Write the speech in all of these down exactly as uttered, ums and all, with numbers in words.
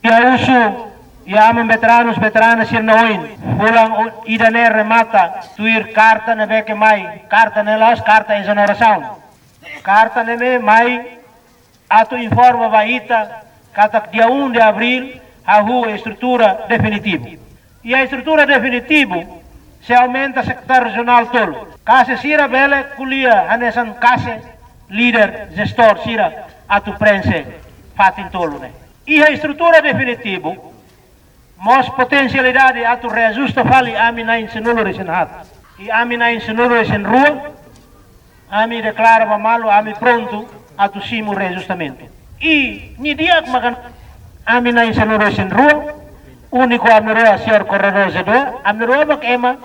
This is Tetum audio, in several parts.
Iha husu iha aman veteranus veterana sira-nia oin, fulan ida-ne'e remata tuir karta ne'ebé ke mai, karta ne'e la'ós karta ezonerasaun. Karta ne'e mai atu informa ba ita katak dia um de abril hahú estrutura definitivu. Iha estrutura definitivu sei aumenta sekretáriu rejionál tolu. KASE sira bele ko'alia hanesan KASE, líder, jestór sira atu prenxe fatin tolu ne'e. Iha estrutura definitivu mós potensialidade atu reajusta fali ami na'in-sanulu-resin-haat. I ami na'in-sanulu-resin-rua, ami deklara ba malu, ami prontu atu simu reajustamentu. I nia di'ak maka ami na'in-sanulu-resin-rua, úniku ami rua, señór koordenadór Z dua, ami rua mak ema,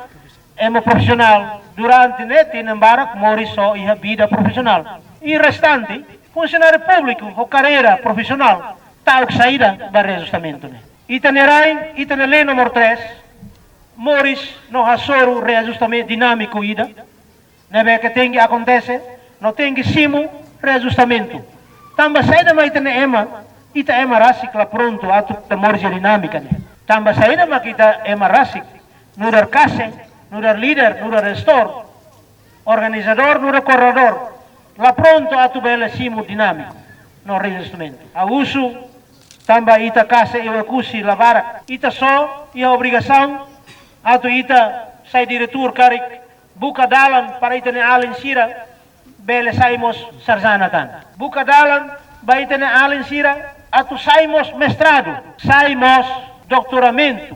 ema profisionál durante ne'e tinan barak moris só iha vida profisionál. I restante, funsionáriu públiku ho karreira profisionál, ta'uk saida ba reajustamentu ne'e. Ita-nia rain, ita-nia lei númeru três, moris no hasoru reajustamentu dinámiku ida ne'ebé ke tenke akontese, no tenke simu reajustamentu. Tanba saida mak ita-nia ema, ita ema rasik la prontu atu ita moris iha dinámika ne'e? Tanba saida mak ita ema rasik, nu'udar KASE, nu'udar líder, nu'udar jestór, organizadór, nu'udar koordenadór, la prontu atu bele simu dinámiku no reajustamentu? Ha'u husu, tanba ita KASE iha Oekusi la barak, ita só iha obrigasaun atu ita sai diretór karik buka dalan para ita-nia alin sira bele sai mós sarjana tan. Buka dalan ba ita-nia alin sira atu sai mós mestradu, sai mós doutoramentu,